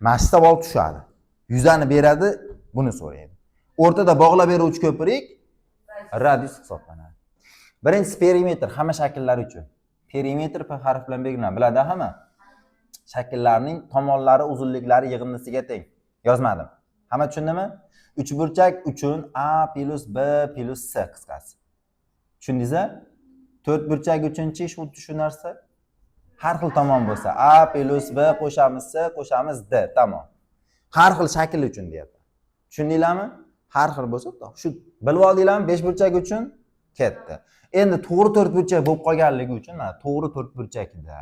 Mana shu savol tushadi. Yuzani beradi, buni so'raydi. O'rtada bog'lab beruvchi ko'prik radius hisoblanadi. Birinchisi perimetr hamma shakllar uchun. Perimetr P harfi bilan belgilanadi. Biladi hamma? Shakllarning tomonlari uzunliklari yig'indisiga teng. Yozmadim. Hamma tushundimi? Uchburchak uchun A plus B plus C qisqasi. Tushundingiz-a? To'rtburchak uchunchi xuddi shu narsa. Har xil tomon bo'lsa A plus B qo'shamiz C qo'shamiz D, tamom. Har xil shakl uchun deyapti. Tushundinglarmi? Har xil bo'lsa shu bilib oldinglarmi? Beshburchak uchun ketdi. Endi to'g'ri to'rtburchak bo'lib qolganligi uchun mana to'g'ri to'rtburchakda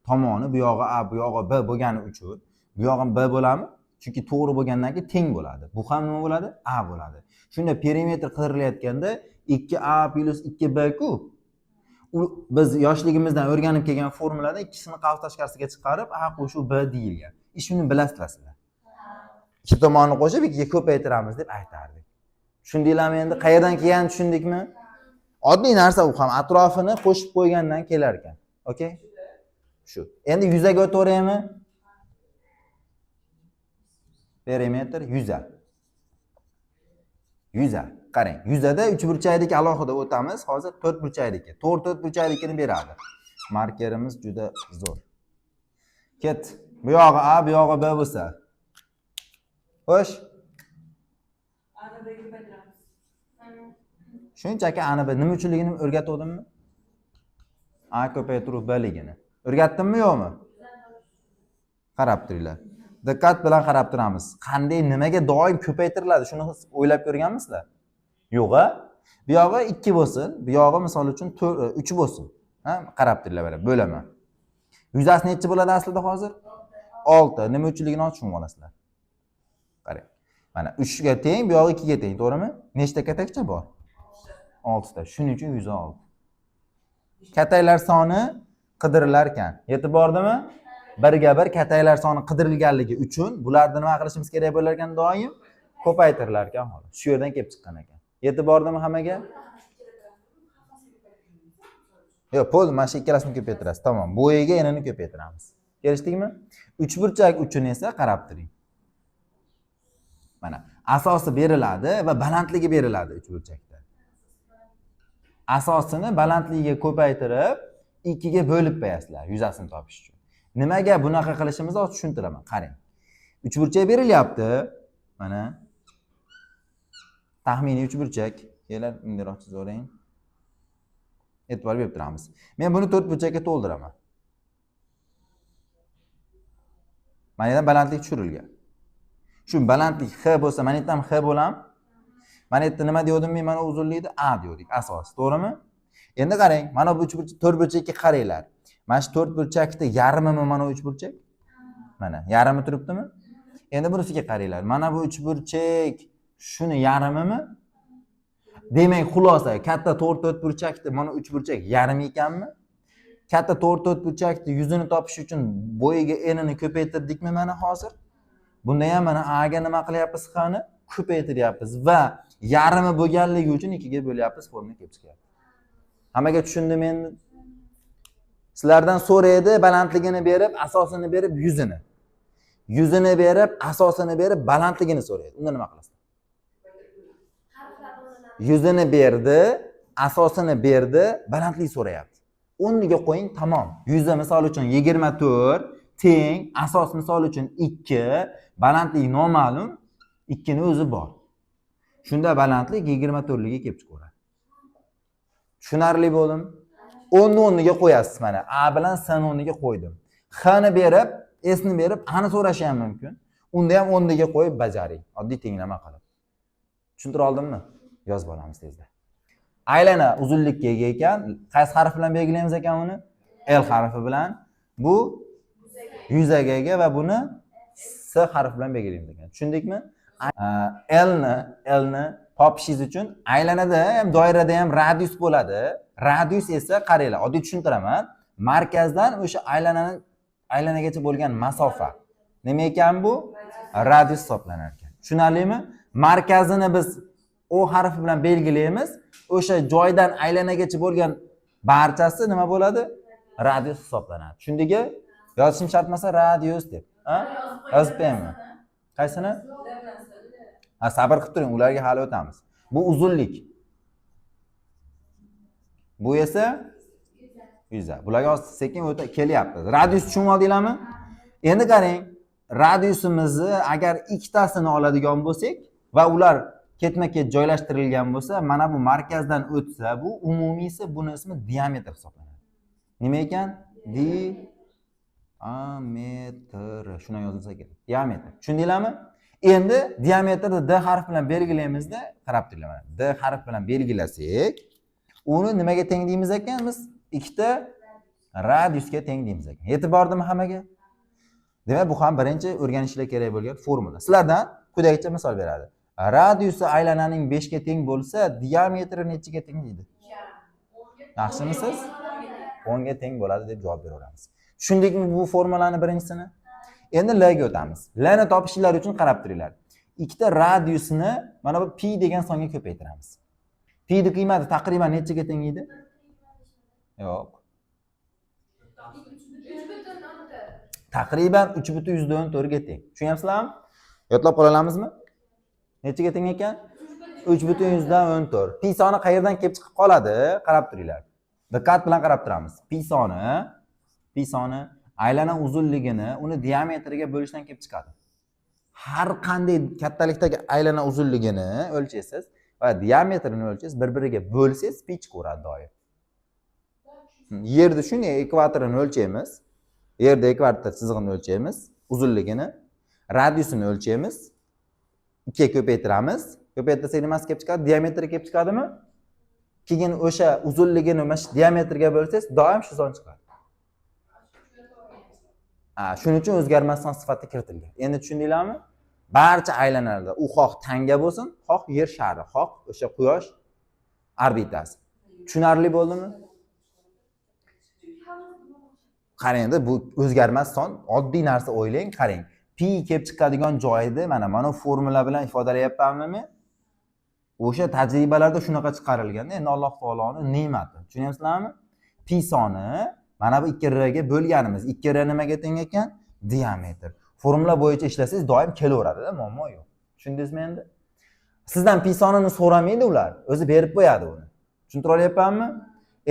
tomoni bu yog'i A, bu yog'i B bo'lgani uchun bu yog'i B bo'ladimi? Chunki to'g'ri bo'lgandan keyin teng bo'ladi. Bu ham nima bo'ladi? A bo'ladi. Shunda perimetr qidirilayotganda 2A plus 2B ku. U biz yoshligimizdan o'rganib kelgan formulada ikkisini qavs tashqarisiga chiqarib A qo'shuv B deyilgan. Shuni bilasizlar sizlar. Ikki tomonni qo'shib ikkiga ko'paytiramiz deb aytardik. Tushundinglarmi endi? Qayerdan kelganini tushundikmi? Oddiy narsa u ham atrofini qo'shib qo'ygandan kelar ekan. Okey? Shu. Endi yuzaga o'taveraymi? Perimetr yuza. Yuza. Qarang, yuzada uchburchakniki alohida o'tamiz. Hozir to'rtburchakniki. To'g'ri to'rtburchaknikini beradi. Markerimiz juda zo'r. Ket. Bu yog'i A, bu yog'i B bo'lsa. Xo'sh, Ani B ko'paytiramiz. Shunchaki A ni B nima uchunligini o'rgatuvdimmi? A ko'paytiruv B ligini. O'rgatdimmi yo'qmi? Qarab turinglar. Diqqat bilan qarab turamiz. Qanday, nimaga doim ko'paytiriladi? Shuni o'ylab ko'rganmisizlar? Yo'q-a? Bu yog'i 2 bo'lsin, bu yog'i misol uchun 4, 3 bo'lsin. Ha, qarab turinglar mana, bo'laman. Yuzasi nechi bo'ladi aslida hozir? 6. Nima uchunligini tushunib olasizlar. Qarang. Mana 3 ga teng, bu yog'i 2 ga teng, to'g'rimi? Nechta katakcha bor? 6 ta. Shuning uchun 106. Kataklar soni qidirilar ekan. Yetib bordimi? Birga bir kataklar soni qidirilganligi uchun bularni nima qilishimiz kerak bo'lar ekan doim? Ko'paytirilar ekan xolos. Shu yerdan kelib chiqqan ekan. Yetib bordimi hammaga? Yo'q, pol mana shu ikkalasini ko'paytirasiz. Tamom. Bo'yiga enini ko'paytiramiz. Kelishdikmi? Uchburchak uchun esa qarab turing. Mana asosi beriladi va balandligi beriladi uchburchakda. Asosini balandligiga ko'paytirib 2 ga bo'lib qo'yasizlar yuzasini topish uchun. Nimaga bunaqa qilishimizni hozir tushuntiraman. Qarang. Uchburchak berilyapti. Mana taxminiy uchburchak. Kelar, bunday chizaverang. E'tibor berib turamiz. Men buni to'rtburchakka to'ldiraman. Mana yerdan balandlik tushirilgan. Shu balandlik h bo'lsa, mana yerdan ham h bo'ladimi? Mana yerda nima degandim men mana uzunlikni A degandik, asos, to'g'rimi? Endi qarang, mana bu uchburchak, to'rtburchakka qaranglar. Mana shu to'rtburchakni yarmimi mana bu uchburchak? Mana yarmi turibdimi? Endi bunisiga qaranglar. Mana bu uchburchak shuni yarmimi? Demak, xulosa, katta to'rt to'rtburchakni mana uchburchak yarmi ekanmi? Katta to'rt to'rtburchakni yuzini topish uchun bo'yiga enini ko'paytirdikmi mana hozir? Bunda ham mana A ga nima qilyapmiz h ni? Ko'paytiryapmiz va yarmi bo'lganligi uchun 2 ga bo'lyapmiz, formula kelib chiqyapti. Hammaga tushundimi endi? Sizlardan so'raydi, balandligini berib, asosini berib, yuzini. Yuzini berib, asosini berib, balandligini so'raydi. Unda nima qilasizlar? Yuzini berdi, asosini berdi, balandlik so'rayapti. O'rniga qo'ying, tamom. Yuzi misol uchun 24 teng, asos misol uchun 2, balandlik noma'lum, 2 ni o'zi bor. Shunda balandlik 24 liga kelib chiqaveradi. Tushunarli bo'ldimi? 10 ni o'rniga qo'yasiz mana. A bilan S ni o'rniga qo'ydim. H ni berib, S ni berib, A ni so'rashi ham mumkin. Unda ham o'rniga qo'yib bajaring. Oddiy tenglama qilib. Tushuntira oldimmi? Yozib olamiz tezda. Aylana uzunlikka ega ekan. Qaysi harf bilan belgilaymiz ekan uni? L harfi bilan. Bu yuzaga ega va buni S harfi bilan belgilaymiz ekan. Tushundikmi? L ni topishingiz uchun aylanada ham doirada ham radius bo'ladi. Radius esa qaranglar, oddiy tushuntiraman. Markazdan o'sha aylanani aylanagacha bo'lgan masofa. Nima ekan bu? Radius hisoblanar ekan. Tushunarlimi? Markazini biz O harfi bilan belgilaymiz. O'sha joydan aylanagacha bo'lgan barchasi nima bo'ladi? Radius hisoblanadi. Tushundikmi? Yozishim shart emas radius deb. Ha? Yozib qo'yaymi? Qaysini? Ha, sabr qilib turing, ularga hali o'tamiz. Bu uzunlik. Bu esa yuza. Bularga hozir sekin o'ta kelyapti. Radius tushunib oldinglarmi? Endi qarang, radiusimizni agar ikkitasini oladigan bo'lsak va ular ketma-ket joylashtirilgan bo'lsa, mana bu markazdan o'tsa, bu umumiysi, buni ismi diametr hisoblanadi. Nima ekan? Diametr. Shunday yozilsa kerak. Diametr. Tushundinglarmi? Endi diametrni D harfi bilan belgilaymizda, qarab turinglar mana. D harfi bilan belgilasak, uni nimaga teng deymiz ekan biz? Ikkita radiusga teng deymiz ekan. Yetib bordimi hammaga? Demak, bu ham birinchi o'rganishlar kerak bo'lgan formula. Sizlardan quyidagicha misol beradi. Radiusi aylananing 5 ga teng bo'lsa, diametri nechiga teng deydi? Yaxshimisiz? 10 ga teng bo'ladi deb javob beraveramiz. Tushundikmi bu formulani birinchisini? Endi L ga o'tamiz. L ni topishinglar uchun qarab turinglar. Ikkita radiusni mana bu pi degan songa ko'paytiramiz. Pi ni qiymati taqriban nechaga teng edi? Yo'q. 3,4. Taqriban 3,14 ga teng. Tushunyapsizlarmi? Yodlab qola olamizmi? Nechaga teng ekan? 3,14. Pi soni qayerdan kelib chiqib qoladi? Qarab turinglar. Diqqat bilan qarab turamiz. Pi soni aylana uzunligini uni diametriga bo'lishdan kelib chiqadi. Har qanday kattalikdagi aylana uzunligini o'lchaysiz va diametrini o'lchaysiz, bir-biriga bo'lsangiz, pi chiqaveradi doim. Yerni shunday ekvatorini o'lchaymiz. Yerda ekvator chizig'ini o'lchaymiz, uzunligini, radiusini o'lchaymiz. 2 ga ko'paytiramiz. Ko'paytirsak nimasi kelib chiqadi? Diametri kelib chiqadimi? Keyin o'sha uzunligini mana shu diametrga bo'lsangiz, doim shu son chiqadi. Ha, shuning uchun o'zgarmas son sifatida kiritilgan. Endi tushundinglarmi? Barcha aylanalarda, u xoh tanga bo'lsin, xoh yer shari, xoh o'sha quyosh orbitasi. Tushunarli bo'ldimi? Qarangda, bu o'zgarmas son, oddiy narsa o'ylang, qarang. Pi kelib chiqadigan joyida mana formula bilan ifodalayapmanmi men? O'sha tajribalarda shunaqa chiqarilganda, endi Alloh taoloning ne'mati. Tushunyapsizlarmi? Pi soni mana bu 2 r ga bo'lganimiz. 2 r nimaga teng ekan? Diametr. Formula bo'yicha ishlasangiz doim kelaveradida, muammo yo'q. Tushundingizmi endi? Sizdan pi sonini so'ramaydi ular, o'zi berib qo'yadi uni. Tushuntira olyapmanmi?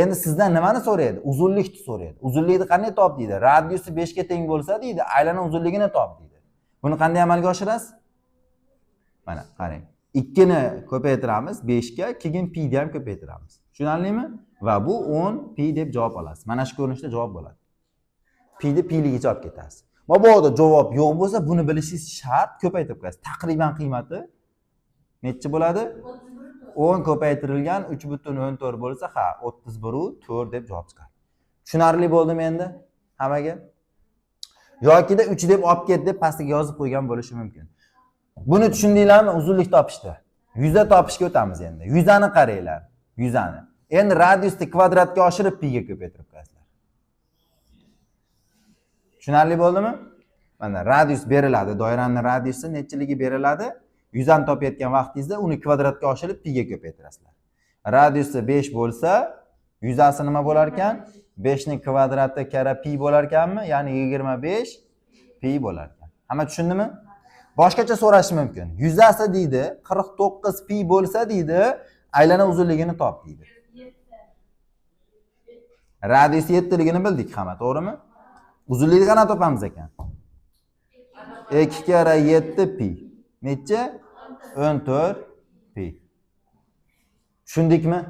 Endi sizdan nimani so'raydi? Uzunlikni so'raydi. Uzunlikni qanday top deydi? Radiusi 5 ga teng bo'lsa deydi, aylana uzunligini top deydi. Buni qanday amalga oshirasiz? Mana qarang. 2 ni ko'paytiramiz 5 ga, keyin pi ni ham ko'paytiramiz. Tushunarlimi? Va bu 10 pi deb javob olasiz. Mana shu ko'rinishda javob bo'ladi. Pi ni piligicha olib ketasiz. Mabodo javob yo'q bo'lsa, buni bilishingiz shart, ko'paytirib qo'yasiz. Taqriban qiymati nechi bo'ladi? 10 ko'paytirilgan 3,14 bo'lsa, ha, 31,4 deb javob chiqadi. Tushunarli bo'ldimi endi hammaga? Yokida 3 deb olib ket deb pastiga yozib qo'ygan bo'lishi mumkin. Buni tushundinglarmi? Uzunlik topishdi. Yuza topishga o'tamiz endi. Yuzani qaranglar. Yuzani. Endi radiusni kvadratga oshirib piga ko'paytirib qo'yasizlar. Tushunarli bo'ldimi? Mana radius beriladi. Doirani radiusi nechiligi beriladi? Yuzani topayotgan vaqtingizda uni kvadratga oshirib piga ko'paytirasizlar. Radiusi 5 bo'lsa, yuzasi nima bo'lar ekan? 5 ning kvadrati karra pi bo'lar ekanmi? Ya'ni 25 pi bo'lar ekan. Hamma tushundimi? Boshqacha so'rash mumkin. Yuzasi deydi, 49 pi bo'lsa deydi, aylana uzunligini top deydi. Radiusi 7 ligini bildik hamma, to'g'rimi? Uzunligini qanaqa topamiz ekan? 2 karra 7 pi. Necha? 14 pi. Tushundikmi?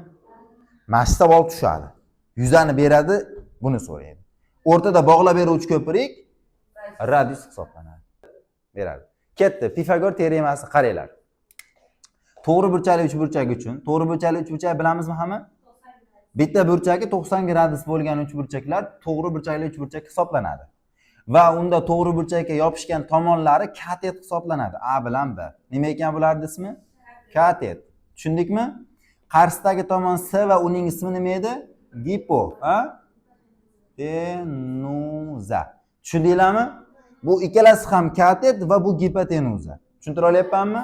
Mana shu savol tushadi. Yuzani beradi, buni so'raydi. O'rtada bog'lab beruvchi ko'prik radius hisoblanadi. Beradi. Ketdi. Pifagor teoremasi, qaranglar. To'g'ri burchakli uchburchak uchun, to'g'ri burchakli uchburchak bilamizmi hamma? Bitta burchagi 90 gradus bo'lgan uchburchaklar to'g'ri burchakli uchburchak hisoblanadi. Va unda to'g'ri burchakka yopishgan tomonlari katet hisoblanadi. A bilan B. Nima ekan bularning ismi? Katet. Tushundikmi? Qarshisidagi tomon S va uning ismi nima edi? Gipo, ha? Tenuza. Tushundinglarmi? Bu ikkalasi ham katet va bu gipotenuza. Tushuntira olyapmanmi?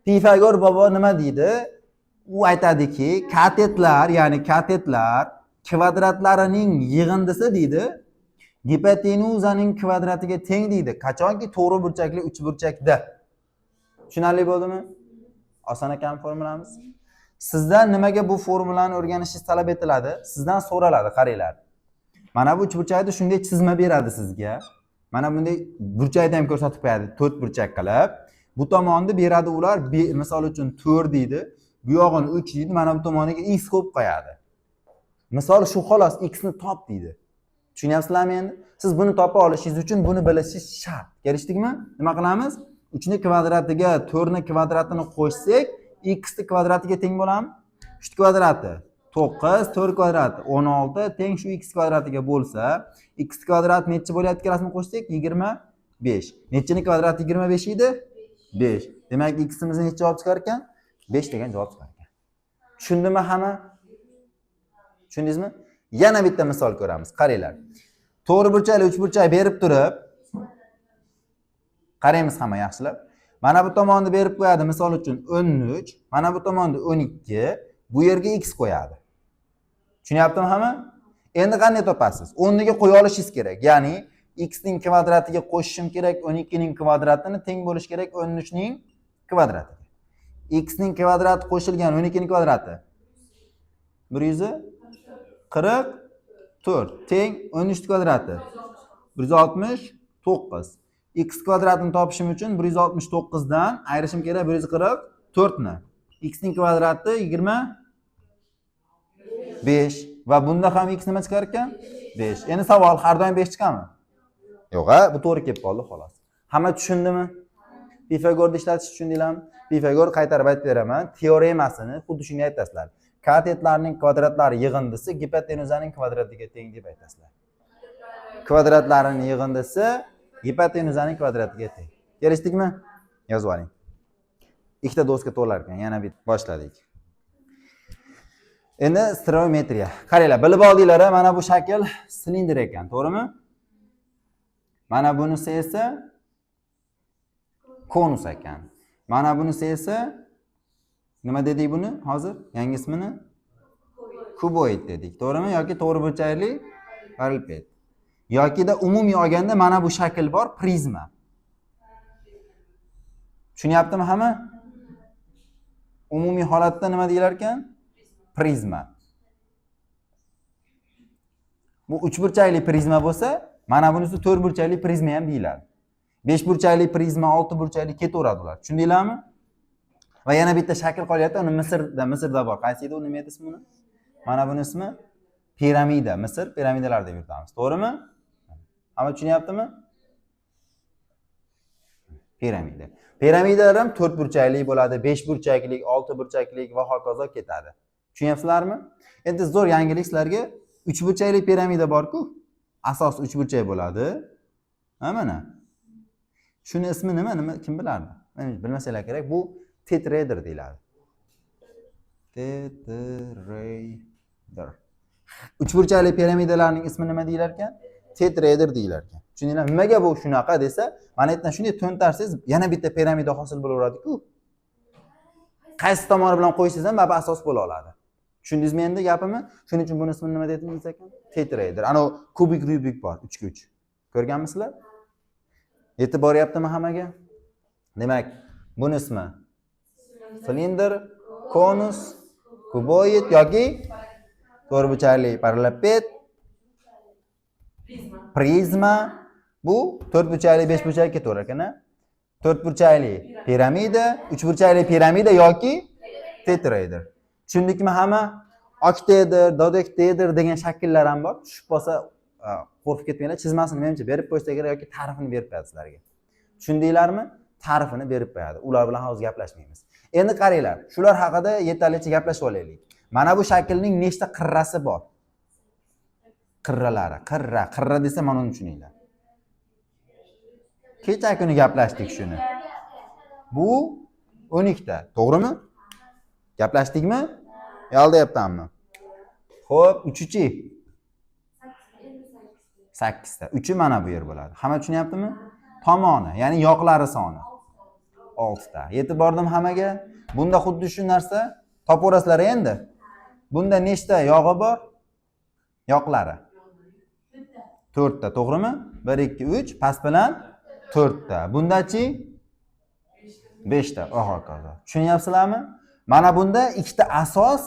Pifagor bobo nima deydi? U aytadiki, katetlar, ya'ni katetlar kvadratlarining yig'indisi deydi. Gipotenuzaning kvadratiga teng deydi. Qachonki to'g'ri burchakli uchburchakda. Tushunarli bo'ldimi? Oson ekan formulamiz. Sizdan nimaga bu formulani o'rganishingiz talab etiladi? Sizdan so'raladi, qaranglar. Mana bu uchburchakni shunday chizma beradi sizga. Mana bunday burchakni ham ko'rsatib qo'yadi, to'rt burchak qilib. Bu tomonni beradi ular, misol uchun 4 deydi. Bu yog'ini 3 deydi, mana bu tomoniga x qo'yib qo'yadi. Misol shu xolos, x ni top deydi. Tushunyapsizlarmi endi? Siz buni topa olishingiz uchun buni bilishingiz shart. Kelishdikmi? Nima qilamiz? 3 ni kvadratiga 4 ni kvadratini qo'shsak, x ni kvadratiga teng bo'ladimi? 3 kvadrati 9, 4 kvadrati 16 teng shu x kvadratiga bo'lsa, x kvadrat nechi bo'lyapti ikkalasini qo'shsak? 25. Nechini kvadrati 25 edi? 5. Demak, ximiz necha javob chiqar ekan? 5 degan javob chiqar ekan. Tushundimi hamma? Tushundingizmi? Yana bitta misol ko'ramiz. Qaranglar. To'g'ri burchakli uchburchak berib turib, qaraymiz hamma yaxshilab. Mana bu tomonni berib qo'yadi, misol uchun 13, mana bu tomonni 12, bu yerga x qo'yadi. Tushunyaptimi hamma? Endi qanday topasiz? O'rniga qo'ya olishingiz kerak. Ya'ni x ning kvadratiga qo'shishim kerak 12 ning kvadratini teng bo'lishi kerak 13 ning kvadratiga. X ning kvadrati qo'shilgan 12 ning kvadrati 144 teng 13 kvadrati 169. X kvadratini topishim uchun 169 dan ayirishim kerak 144 ni. X ning kvadrati 25 va bunda ham x nima chiqar ekan? 5. Endi savol, har doim 5 chiqadimi? Yo'q, ha, bu to'g'ri kelib qoldi xolos. Hamma tushundimi? Pifagorni ishlatish tushundinglarmi? Pifagor, qaytarib aytib beraman, teoremasini xuddi shunday aytasizlar. Katetlarning kvadratlari yig'indisi gipotenuzaning kvadratiga teng deb aytasizlar. Kvadratlarining yig'indisi gipotenuzaning kvadratiga teng. Kelishdikmi? Yozib oling. Ikkita doska to'lar ekan, yana bitta boshladik. Endi stereometriya. Qaranglar, bilib oldinglar, mana bu shakl silindr ekan, to'g'rimi? Mana bunisi esa konus ekan. Mana bunisi esa nima dedik buni hozir? Yangi ismini? Kuboid dedik, to'g'rimi? Yoki to'g'ri burchakli parallelepiped. Yokida umumiy olganda mana bu shakl bor, prizma. Tushunyaptimi hamma? Umumiy holatda nima deyilar ekan? Prizma. Bu uchburchakli prizma bo'lsa, mana bunisi to'rt burchakli prizma ham deyiladi. Besh burchakli prizma, olti burchakli ketaveradi ular. Tushundinglarmi? Va yana bitta shakl qolyapti, uni Misrda bor. Qaysi edi u, nima edi ismi uni? Mana buni ismi piramida. Misr piramidalar deb yuritamiz. To'g'rimi? Hamma tushunyaptimi? Piramida. Piramidalar ham to'rt burchakli bo'ladi, besh burchakli, olti burchakli va hokazo ketadi. Tushunyapsizlarmi? Endi zo'r yangilik sizlarga, uch burchakli piramida bor-ku. Asos uch burchak bo'ladi. Ha, mana. Shuni ismi nima? Nima, kim bilardi? Bilmasanglar kerak. Bu tetraedr deyiladi. Tetraedr. Uchburchakli piramidalarning ismi nima deyilar ekan? Tetraedr deyilar ekan. Tushundinglar? Nimaga bu shunaqa desa, mana yerdan shunday to'ntarsangiz, yana bitta piramida hosil bo'laveradi-ku. Qaysi tomoni bilan qo'ysangiz ham baribir asos bo'la oladi. Tushundingizmi endi gapimni? Shuning uchun buni ismini nima dedingiz ekan? Tetraedr. Ana kubik Rubik bor, 3 ga 3. Ko'rganmisizlar? Yetib boryaptimi hammaga? Demak, buni ismi silindr, konus, kuboid yoki to'rtburchakli parallelepiped, Prizma. Prizma. Bu to'rtburchakli, beshburchakli ketaverar ekan, a? To'rtburchakli piramida, uchburchakli piramida yoki tetraedr. Tushundikmi hamma? Oktaedr, dodektaedr degan shakllar ham bor. Tushib qolsa qo'rqib ketmanglar, chizmasini menimcha berib qo'ysa kerak yoki ta'rifini berib qo'yadi sizlarga. Tushundinglarmi? Ta'rifini berib qo'yadi. Ular bilan hozir gaplashmaymiz. Endi qaranglar, shular haqida yetarlicha gaplashib olaylik. Mana bu shaklning nechta qirrasi bor? Qirralari, qirra, qirra desa mana uni tushuninglar. Kecha kuni gaplashdik shuni. Bu 12 ta, to'g'rimi? Gaplashdikmi? Yo, aldayapmanmi? Xo'p, uchichi? 8 ta. Uchi mana bu yer bo'ladi. Hamma tushunyaptimi? Tomoni, ya'ni yoqlari soni 6 ta. Yetib bordim hammaga? Bunda xuddi shu narsa topaverasizlar endi. Bunda nechta yog'i bor? Yoqlari. To'rtta, to'g'rimi? 1, 2, 3, past bilan to'rtta. Bundachi? Beshta. Va hokazo. Tushunyapsizlarmi? Mana bunda ikkita asos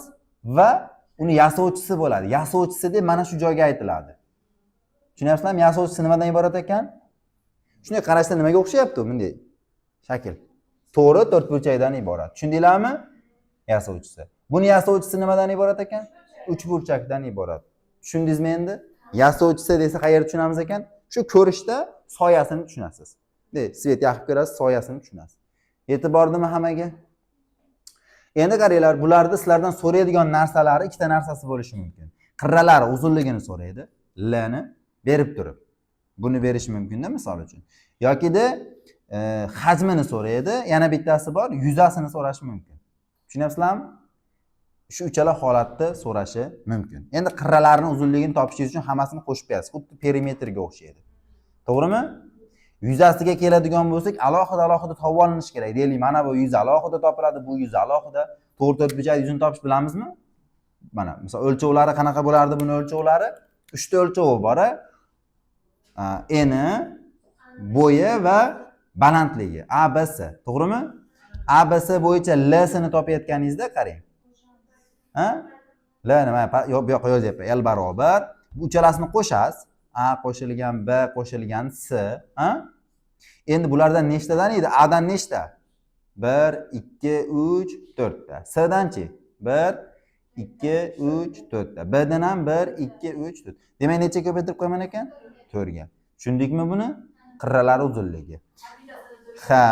va uni yasovchisi bo'ladi. Yasovchisi deb mana shu joyga aytiladi. Tushunyapsizlarmi? Yasovchisi nimadan iborat ekan? Shunday qarashda nimaga o'xshayapti bunday shakl? To'g'ri, to'rtburchakdan iborat. Tushundinglarmi? Yasovchisi. Buni yasovchisi nimadan iborat ekan? Uchburchakdan iborat. Tushundingizmi endi? Yasovchisi desa qayerda tushunamiz ekan? Shu ko'rishda soyasini tushunasiz. De, свет yoqib ko'rasiz, soyasini tushunasiz. Yetib bordimi hammaga? Endi qaranglar, bularda sizlardan so'raydigan narsalari ikkita narsasi bo'lishi mumkin. Qirralari uzunligini so'raydi, L ni berib turib. Buni berishi mumkinda, misol uchun. Yokida hajmini so'raydi, yana bittasi bor, yuzasini so'rashi mumkin. Tushunyapsizlarmi? Shu uchala holatda so'rashi mumkin. Endi qirralarni uzunligini topishingiz uchun hammasini qo'shib qo'yasiz. Xuddi perimetrga o'xshaydi. To'g'rimi? Yuzasiga keladigan bo'lsak, alohida alohida topib olinishi kerak. Deylik, mana bu yuz alohida topiladi, bu yuz alohida. To'g'ri, to'rtburchak yuzini topish bilamizmi? Mana, misol, o'lchovlari qanaqa bo'lardi buni o'lchovlari? Uchta o'lchovi bor, a? Eni, bo'yi va balandligi. A, B, S. To'g'rimi? A, B, S bo'yicha L sini topayotganingizda qarang. Ha? L nima? Yo'q, bu yoqqa yozyapman. L barobar bu uchalasini qo'shasiz. A qo'shilgan B qo'shilgan S, ha? Endi bulardan nechtadan edi? A dan nechta? 1, 2, 3, 4 ta. S danchi? 1, 2, 3, 4 ta. B dan ham 1, 2, 3, 4. Demak, necha ko'paytirib qo'yaman ekan? 4 ga. Tushundikmi buni? Qirralari uzunligi. Ha,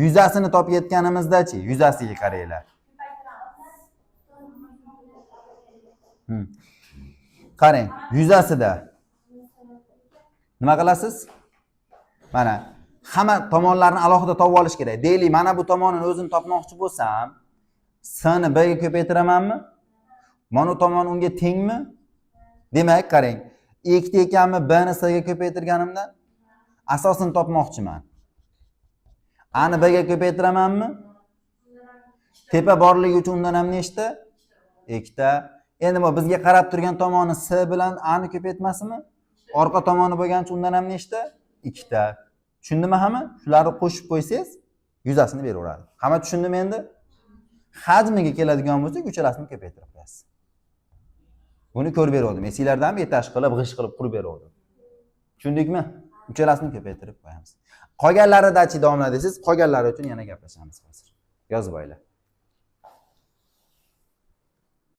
yuzasini topayotganimizda-chi, yuzasiga qaranglar. Qarang, yuzasida nima qilasiz? Mana hamma tomonlarni alohida topib olish kerak. Deylik, mana bu tomonini o'zini topmoqchi bo'lsam, S ni B ga ko'paytiramanmi? Mana bu tomon unga tengmi? Demak, qarang, ikkita ekanmi B ni S ga ko'paytirganimda asosini topmoqchiman. A ni B ga ko'paytiramanmi? Tepa borligi uchun undan ham nechta? Ikkita. Endi bu bizga qarab turgan tomoni S bilan A ni ko'paytmasimi? Orqa tomoni bo'lgani uchun undan ham nechta? Ikkita. Tushundimi hamma? Shularni qo'shib qo'ysangiz, yuzasini beraveradi. Hamma tushundimi endi? Hajmiga keladigan bo'lsak, uchalasini ko'paytirib qo'yasiz. Buni ko'rib beruvdim. Esinglardami? Этаж qilib, g'isht qilib qurib beruvdim. Tushundikmi? Uchalasini ko'paytirib qo'yamiz. Qolganlaridachi, domla desangiz, qolganlari uchun yana gaplashamiz hozir. Yozib olinglar.